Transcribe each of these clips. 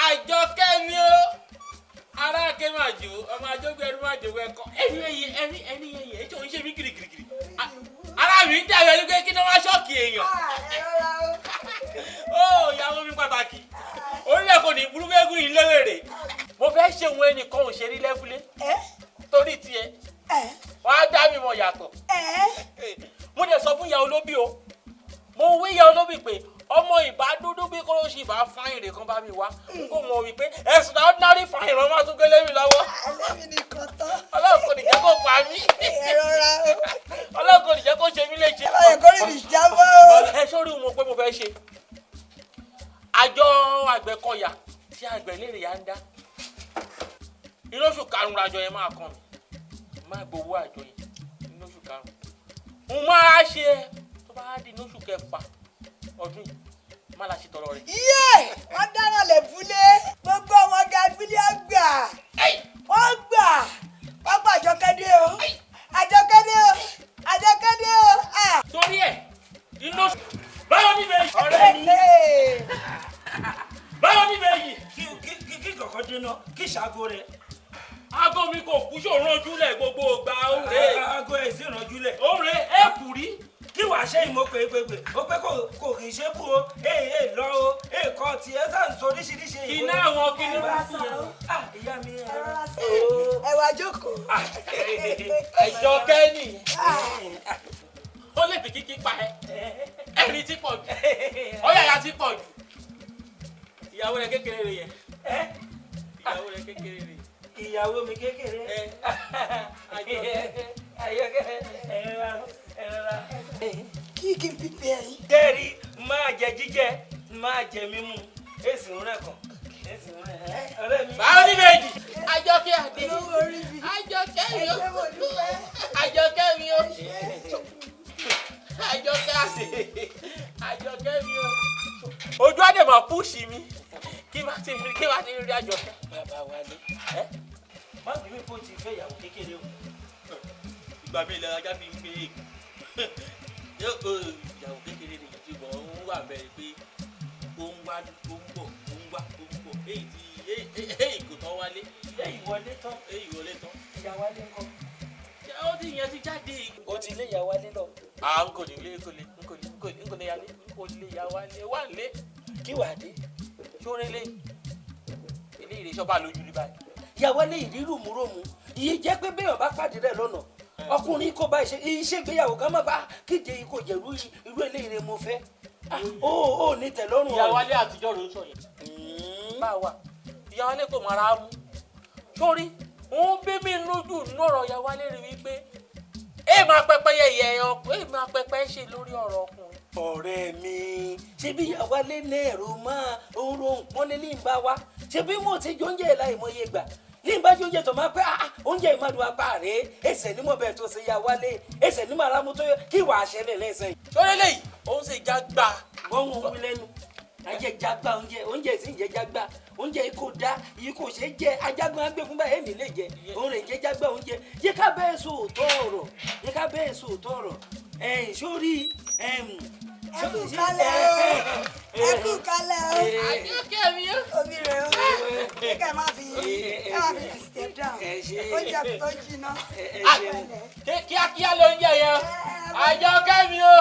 Àjọkẹ́ mi o, ara ké máa jò, ọmọ àjọgbé ẹrú máa jò ẹkọ ẹni ẹyìn ẹni ẹni ẹyìn ẹjọ ń ṣe mí girigirigiri, ara mi ń dàbí ẹni pé kí ni wọ́n ṣọ́ọ̀kì èèyàn. Ó ìyàwó mi pàtàkì, orílẹ̀ kò ní burúkú yìí léwèrè. Mo fẹ́ ṣe òun ẹnìkan ò ṣe rí lẹ́fúlé torí tiẹ̀ wọ́n á dá mi mọ̀ yàtọ̀. Mo dẹ̀ sọ fún ìyá olóbì o, mo wí ìyá olóbì pé ọmọ ìbá dúdú bí kò ṣì bá fáyìn rè kan bá mi wá, n kò mọ̀ wípé extraordinary fáyìn rán má tún gbélé mi lọ́wọ́. Alẹ́ mi nìkan tán. Ọlọ́run kò ní jẹ́ kó pa mí. Ẹ rọra o. Ọlọ́run kò ní jẹ́ kó ṣe mí léṣe. Ẹ bá yẹ kó rí mi jábọ́ o. Ẹ sórí mo pé mo fẹ́ ṣe àjọ Àgbẹ̀kọ̀yà tí àgbẹ̀ lérè yá ń dá inú oṣù karùn-ún, àjọ yẹn máa kàn mí, máa gbowó àjọ yẹn inú oṣù karùn-ún. Mo máa ṣe tó bá di inú oṣù kẹfà ọdún yìí, má la ṣe tọrọ rẹ. Iye wọ́n dáná lẹ́bùlé, gbogbo ọmọ gàdúlé gbà, wọ́n gbà pápá. Àjọkẹ́dé o, Àjọkẹ́dé o, Àjọkẹ́dé o. Torí ẹ inú oṣù báwo ní bẹ́ẹ̀ yìí. Ọ̀rẹ́ mi, báwo ní bẹ́ẹ̀ yìí. Kí kọ̀kọ́ dènà kí ṣaago rẹ̀. Aago mi kò kú, ṣòro ojúlẹ̀ gbogbo ìgbà òre. Aago ẹ̀ sì rànjúlẹ̀. Òre ẹ̀ kù rí. Kí wàá ṣe ìmọ̀ pé ó pé kò kì í ṣe kú o, èè lọ o, èè kọ́ tiẹ̀ sá ń sọ oríṣiríṣi. Iná àwọn kìnnìún. Ìyá mi. Ẹ wá jókòó. Ẹjọ́ kẹ́ni ó lè fi kíkí pa ẹ, ẹ̀rín ti pọ̀ jù, ọ̀yàyà ti pọ̀ jù. Ìyàwó rẹ kékeré rẹ yẹn, ìyàwó rẹ kékeré rẹ. Ìyàwó mi kékeré. Kí n pípẹ́ yín. Jẹ́rìí máa jẹ jíjẹ, máa jẹ mímu, èsì ń rẹ̀ kàn, èsì ń rẹ̀ ọ̀rẹ́ mi. Báwo ni méjì? Àjọkẹ́ àdé. Olówó orí mi. Àjọkẹ́ mi Ẹ o. ṣé, mo dúpẹ́. Àjọkẹ́ mi o. Àjọkẹ́ àdé. Àjọkẹ́ mi o. Ojú àdè máa púùsì mi. Kí máa ti rí Àjọkẹ́. Bàbá Wálé, má bí mi kò ti fẹ́ ìyàwó kékeré o. Ìgbà mi ìlera ajá fi ń gbé ìyàwó kékeré ni, ṣùgbọ́n ó ń wà bẹ́ẹ̀ pé ó ń wá, ó ń bọ̀, ó ń wá, ó ń bọ̀. Èyí tí èyí kò tán wálé. Èyí wọlé tán. Èyí wọlé tán. Ìyàwó alẹ́ ńkọ́? Ó ti yẹn ti jáde. Ó ti lé ìyàwó alẹ́ lọ. À ń kò ní lé, kò lè, ń kò lè, ń kò lè, ń kò lè yálé, ń kò lè yà wálé wà lé. Kí wàá dé? Ṣóre lé ilé ìrẹsọ́ bá lójú ní báyìí. Ìyàwó alẹ́ ìrí rùmùrùmù iye jẹ́ pé béèyàn bá pàdé rẹ̀ lọ́nà, ọkùnrin kò bá ṣe iṣẹ́ ìgbéyàwó kan má bá kíje yìí kò jẹ̀rú irú eléyìí mo fẹ́. Ó ní tẹ̀lọ́rùn. Ìyàwó alẹ́ àtijọ́ ló ń sọ yẹn. Bá wa ìyàwó alẹ́ kò mara mú sórí òun bí mi lójú nọ̀rọ̀. Ìyàwó alẹ́ rí wípé ẹ máa pẹpẹ yẹyẹ ọkùnrin, ẹ máa pẹpẹ ṣe lórí ọ̀rọ̀ ọkùnrin. Ọ̀rẹ́ mi, ṣé bí ìyàwó alẹ́ náà ẹ̀rọ máa ń ro nǹkan lé ní ìbá wa, ṣé bí mo ti jọ oúnjẹ láìmọye gbà ní ìbá jẹ oúnjẹ tó máa pẹ́ oúnjẹ ìmọ̀dù apá rẹ̀ ẹsẹ̀ nímọ̀ bẹ́ẹ̀ tó ṣe yà wálé ẹsẹ̀ nímọ̀ arámú tó kí wàá ṣẹlẹ̀ lẹ́sẹ̀. Sórí eléyìí òun sì já gbà. Wọ́n ń wí lẹ́nu ajẹ́ jágbá oúnjẹ, oúnjẹ sì ń jẹ jágbá oúnjẹ yìí kò dá, yìí kò ṣe é jẹ, ajágbọ́n á gbé fún báyìí èmi lè jẹ òun rè jẹ jágbá oúnjẹ. Yẹ ká bẹ́ẹ̀ sọ òótọ́ ọ̀rọ̀, yẹ ká bẹ́ẹ̀ sọ òótọ́ ọ̀rọ̀ ẹ̀yìn sórí. Ẹ kú kalẹ̀ o, ẹ kú kalẹ̀ o. Àjọkẹ́ mi o. Omi rẹ̀ o, kí ẹ má fi, ẹ má fi step down oúnjẹ tó jiná. Kíákíá ló ń jẹ yẹn o. Àjọkẹ́ mi o,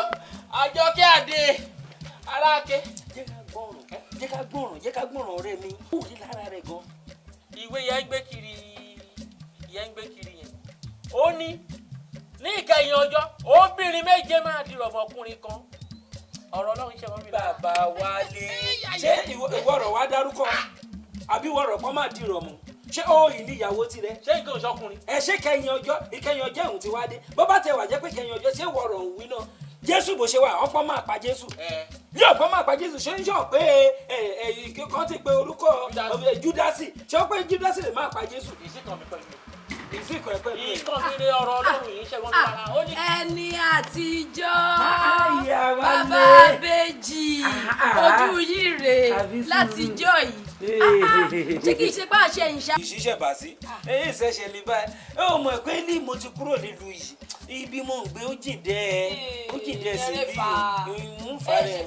Àjọkẹ́ àdé aláàkẹ́. Jẹ́ ká gbọ́ràn, jẹ́ ká gbọ́ràn, ọ̀rẹ́ mi kò rí lára rẹ̀ gan. Ìwé yẹn ń gbé kiri, yẹn ń gbé kiri yẹn, ó ní ní ìkẹyìn ọjọ́ obìnrin méje máa di ọmọkùnrin kan. Ọ̀rọ̀ Ọlọ́run ṣe wọ́n mi. Bàbá Wálé, ṣé ìwọ ọ̀rọ̀ wa dárúkọ àbí ìwọ ọ̀rọ̀ kan máa di rọ̀ mọ́? Ṣé ó ì ní ìyàwó tirẹ̀? Ṣé nǹkan òṣọkùnrin. Ẹ ṣé kẹyìn ọjọ́, ìkẹyìn ọjọ́ ìhùn ti wá dé. Bó bá tẹ wà jẹ́ pé kẹyìn ọjọ́, ṣé ìwọ ọ̀rọ̀ òun wí náà Jésù bó ṣe wà, ọ̀pọ̀ máa pa Jésù bí ọ̀pọ̀ máa pa Jésù. Ṣé ń sọ pé ẹ ẹ kan ti pe orúkọ Júdásì, ṣé ó pé Júdásì lè máa pa Jésù? Ìsìnkàn mi pẹ̀lú. Ìsìnkàn ẹ pẹ̀lú. Ìsìnkàn mi ní ọ̀rọ̀ Ọlọ́run yìí ṣe wọ́n mi lára. Ó ní. Ẹni àtijọ́, bàbá Bèjì, ojú yìí rèé látijọ́ yìí, ṣé kìí ṣe pé àṣẹ ìṣá. Ìṣiṣẹ́ bá sí èyí ìṣẹ̀ṣẹ̀ lè báyìí. Ẹ ò mọ̀ pé ní mo ti kúrò nílùú yìí. Ibi mo ń gbé ó jìn dẹ́ ó jìn dẹ́ sí bí ń fa rẹ̀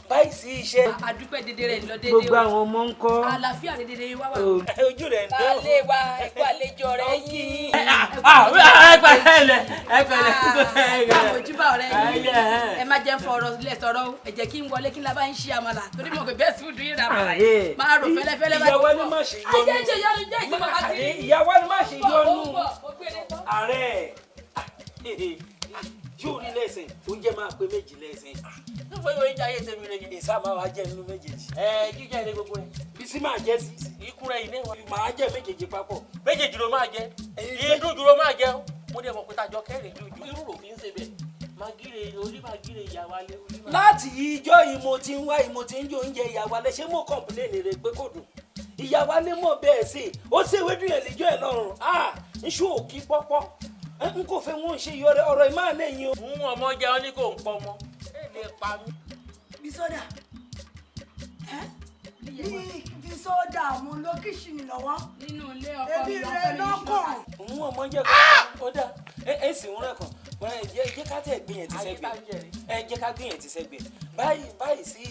báyìí sí iṣẹ́. Àdúpẹ́ dédé rẹ̀ lọ dédé o. Gbogbo àwọn ọmọ ń kọ́. Àlàáfíà dédé wá wà. Ojú rẹ̀ ń dán. Baálé wa ẹ̀kú àlejò rẹ̀ yín. Ẹ pẹ̀lẹ́ ẹ pẹ̀lẹ́. Àmójúbà ọ̀rẹ́ yín. Ẹ má jẹ́ fọ̀rọ̀ lẹ̀ sọ̀rọ̀ o. Ẹ jẹ́ kí n wọlé kí n labá ń ṣe àmàlà torí mo kò bẹ́ẹ̀ sùn dùn yín rà màlà. Máa rò fẹ́lẹ́fẹ́lẹ́ bá ti Ìyàwó ni má ṣe yọnu. Ajé ń ṣe yọnu jẹ́ ìsinmi bàbá ti rí. Ìyàwó ni má ṣe yọnu. Ààrẹ yóò rí lẹ́sìn oúnjẹ máa pé méjì lẹ́sìn. Níbo ìwé ìjà ayé tèmi rẹ yẹn. Ìsá máa wá jẹ nínú méjèèjì. Ẹ jíjẹ ilé gbogbo rẹ. Bísí máa jẹ sí. Ikú rẹ ilé wa. Màá jẹ méjèèjì papọ̀. Méjèèjì ló máa jẹ. Inú dúró máa jẹ. Mo dẹ̀ mọ̀ pé tájọ kẹrin lójú. Irú rò fi ń ṣe bẹ̀. Magire orí magire ìyàwó alẹ́. Láti ìjọ́ yìí mo ti ń wá yìí mo ti ń jẹ oúnjẹ ìyàwó alẹ́ ṣé mo kọ̀ǹpléènì rẹ pé kò dùn. Ìyàwó alẹ́ mọ̀ bẹ́ẹ̀ sí ó sì ewédú yẹn lè jọ ẹ̀ lọ́rùn. Ah iṣu òkì pọ́pọ́ n kò fẹ́ wọn ṣe yọrẹ ọ̀rọ̀ ẹ̀ máa lẹ́yìn o. Ń ọmọ jẹun ní kò ń pọ ọmọ ẹ lè pa mí. Bisoda Bisoda mo ló kíṣìnì lọ́wọ́. Nínú ilé ọkọ mi ebi rẹ lọ́kàn. Ń ọmọ jẹ kó ó dà ẹ sì ń rẹ kàn ẹ jẹ́ ká tẹ̀ gbìyànjú ti sẹ́gbẹ̀ẹ́ ẹ jẹ́ ká gbìyànjú ti sẹ́gbẹ̀ẹ́ báyìí báyìí sí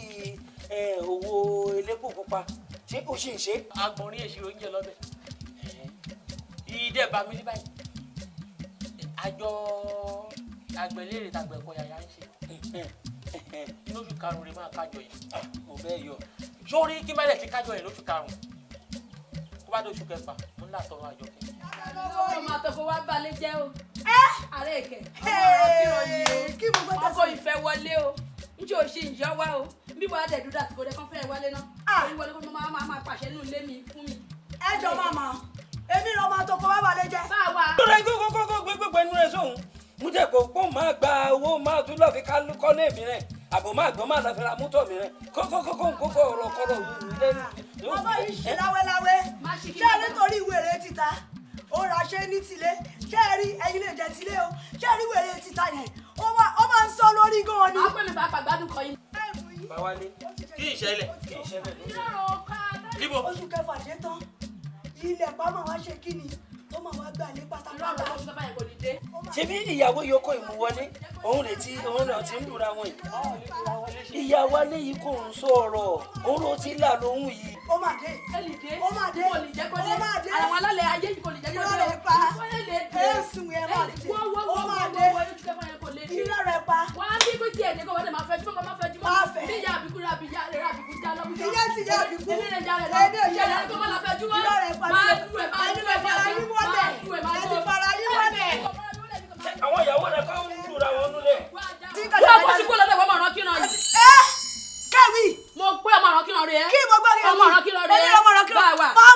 owó elépo pupa ṣé ó ṣì ń ṣe. Agbọ̀nrín èsì oúnjẹ lọ́bẹ̀ ìdẹ́ bá mi ní báyìí àjọ àgbẹ̀lérè tàgbẹ̀kọ yàyà ń ṣe lóṣù karùn-ún rẹ máa kájọ yìí. Mo fẹ́ yọ. Sórí kí má lẹ̀ ti kájọ yìí lóṣù karùn-ún kó bá dé oṣù kẹfà mo ń látọrọ àjọ kẹ. Ọmọ àtọkọ wa balẹ̀ jẹ́ o. Ààrẹ ìkẹ́ ọmọ ọkọ ìfẹ́ wọlé o njẹ́ o ṣe ìyá wa o bí wàá dẹ̀ dúdú àsìkò rẹ̀ kán fẹ́ wọlé náà orí wọlé kó máa pàṣẹ nínú ilé mi fún mi. Ẹ jọ màmá èmi lọ máa tọkọ wá balẹ̀ jẹ́. Báwa. Lọ́dọ̀ kó kó gbégbé ẹnu rẹ̀ sóhun mú jẹ́ kó kó máa gba owó máa tún lọ́ọ́ fi kọ́lé mi rẹ̀ àbò máa gbọ́n máa lọ fi ra mọ́tò mi rẹ̀ kó kó kó kó kó ọ̀rọ̀ kọ́rọ̀ lẹ́nu. Bàbá yìí ṣe láwéláwé ṣé ẹ nítorí wèrè títa ó ra ṣé ní tilé ṣé ẹ rí ẹyin lè jẹ tilé o ṣé ẹ rí wèrè títa yẹn ó máa ń sọ lórí gan ni. Àwọn pèmí pàápàá gbádùn kọ yín. Báwálé kí ìṣẹ̀lẹ̀ kí ìṣẹ̀lẹ̀ níbo. Oṣù kẹfà dé tán ilẹ̀ pamọ́ wá ṣe kí ni tó máa wá gbà ní pátápátá. Ṣebí ìyàwó yòókù ìmúwọlé òun rè tí òun náà ti ń lura wọn yìí. Ìyàwó alẹ́ yìí kò ń sọ̀rọ̀ òun ló ti là lóhùn yìí. Ó mà dé ó mà dé kò lè jẹ́ kó dé ó mà dé àwọn alálẹ̀ ayé yìí kò lè jẹ́ kó dé irọ́ rẹ̀ pa èsùn ẹ̀ má dé ó mà dé irọ́ rẹ̀ pa. Wà á bí kò tiẹ̀ dé kó wọ́n dẹ̀ máa fẹ́ jùmọ̀ máa fẹ́ jùmọ̀ Máa fẹ́. bí ìyá àbíkú rẹ̀ àbí ìyá rẹ̀ àbíkú já lọ́mú. Ìyá ti ìyá àbíkú. Èmi rẹ̀ já rẹ̀ lọ. Èmi ò Ìyá rẹ̀ kó má lọ fẹ́ jùmọ̀. Irọ́ rẹ̀ pa Máa lù ẹ̀ máa Ẹni lù ẹ̀ fara yín wọlé. máa lù ẹ̀ máa Ẹ lù ti ẹ̀. fara yín wọlé. Àwọn ìyàwó rẹ̀ kọ́ ń lura wọn nulẹ̀. Wọ́n kò sí kó lọ́dọ̀ ìwọ ọmọ ọ̀ràn kíran yìí. Ẹ kẹ́wì Mo pé ọmọ ọ̀ràn kíran rẹ̀. kí mo gbọ́ kí Ọmọ ọ̀ràn kíran rẹ̀. Èmi ọmọ ọ̀ràn kíran. Bá wa. Máa